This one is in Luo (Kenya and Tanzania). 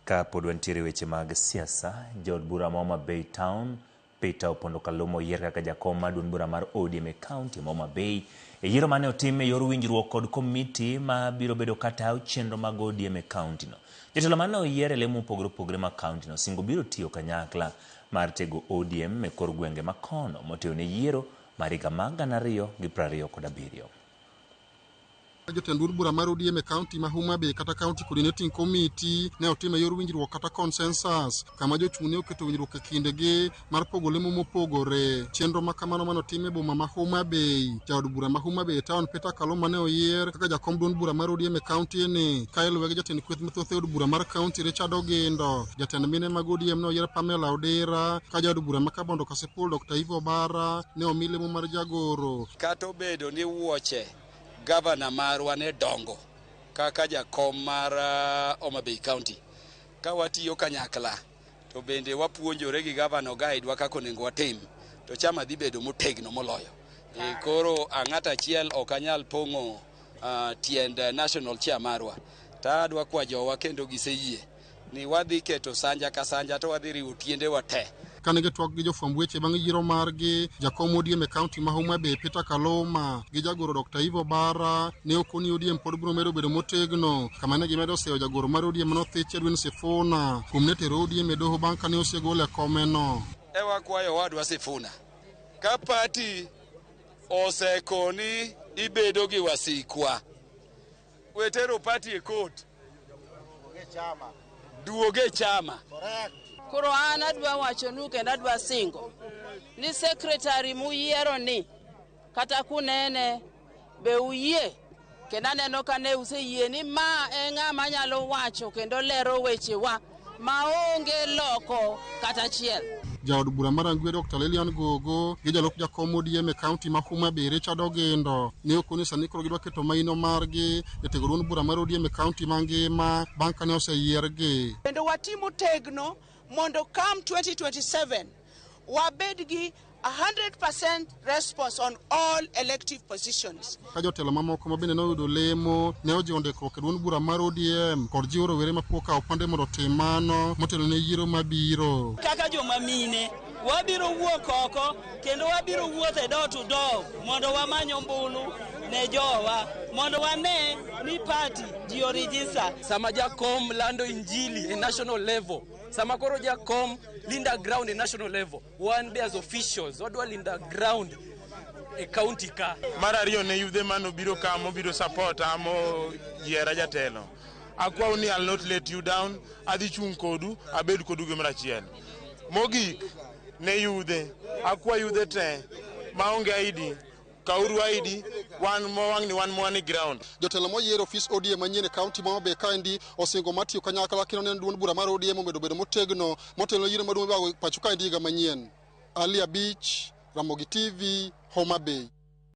Ka pod wantiere weche mag siasa, jaod bura ma Homa Bay Town, Peter Opondo Kaluma oyier kaka jakom mar duond bura mar ODM e kaunti ma Homa Bay e yiero mane otim e yor winjruok kod komiti ma biro bedo katayo chenro mag ODM e kaunti no. Jotelo mane oyier e lemo mopogore opogore mag kaunti no singo biro tiyo kanyakla mar tego ODM e kor gwenge ma kono motelo ne yiero mar higa mar 2027. Jotend duond bura mar ODM e kaunti ma Homa Bay kata County Coordinating Committee ne otimo e yor winjruok kata consensus kama jochung' ne oketo winjruok e kindgi mar pogo lemo mopogore. Chenro ma kamano mane otim e boma ma Homa Bay. Jaod bura ma Homa Bay town Peter Kaluma ne oyier kaka jakom duond bura mar ODM e kaunti ni ka iluwe gi jatend kweth mathoth e od bura mar kaunti Richard Ogindo. Jatend mine mag ODM ne oyier Pamela Odira ka jaod bura ma Kabondo Kasipul Dr. Ivo Obara ne omi lemo mar jagoro. Kata obedo ni wuoche gavana marwa ne dongo kaka jakom mar Homa Bay County, ka watiyo kanyakla to bende wapuonjore gi gavana oguide-wa kaka onego watim, to chama dhi bedo motegno moloyo. Koro ng'at achiel ok anyal pong'o tiend national chair marwa. To adwa kwa jowa kendo giseyie ni wadhi keto sanja ka sanja to wadhi riwo tiendewa te. Kane gitwak gi jofwamb weche bang' yiero margi, jakom ODM e kaunti ma Homa Bay Peter Kaluma gi jagoro Dr. Ivo Bara ne okoni ODM pod biro medo bedo motegno kama ne gimedo seyo jagoro mar ODM manothich Edwin Sifuna kuom ne tero ODM e doho bang' kane osegol e komeno. E wakwayo owadwa Sifuna, ka party osekoni ibedo gi wasikwa, we tero party e court, duoge e chama. Koro an adwa wachonu kendo adwa singo ni secretary muyiero ni kata kunene be uyie kendo aneno ka ne useyie ni ma e ng'ama nyalo wacho kendo lero wechewa maonge loko kata achiel. Jaod bura mar Rangwe Dr. Lilian Gogo gi jalup jakom ODM e kaunti ma Homa Bay Richard Ogindo ne okoni sani koro gidwa keto maino margi e tego duond bura mar ODM e kaunti mangima bang' kane oseyiergi. Kendo watimo tegno mondo come 2027 wabed gi 100% response on all elective positions. Ka jotelo mamoko ma bende noyudo lemo ne ojiwo ndikruok e duond bura mar ODM kod jiwo rowere mapok okawo opande mondo otim mano motelo ne yiero mabiro. Kaka joma mine, wabiro wuok oko kendo wabiro wuotho e door to door mondo wamany ombulu ne jowa mondo wane ni party ji oregister. Sama jakom lando injili e national level, sama koro jakom linda ground e national level, wan be as officials wadwa linda ground e county ka. Mar ariyo ne yudhe manobiro ka mobiro support mo yiera jatelo. Akwau ni I'll not let you down, adhi chung' kodu, abed kodu gimoro achiel. Mogik ne yudhe, akwa yudhe te maonge ID, kauru ID, wan mowang'ni wan mwan e ground. Jotelo moyier ofis ODM manyien e kaunti ma Homa Bay kaendi osingo mar tiyo kanyakla kendo neno duond bura mar ODM omedo bedo motegno motelo ne yiero maduong' mibago pacho kaendi higa manyien. Ali Abich, Ramogi TV, Homa Bay.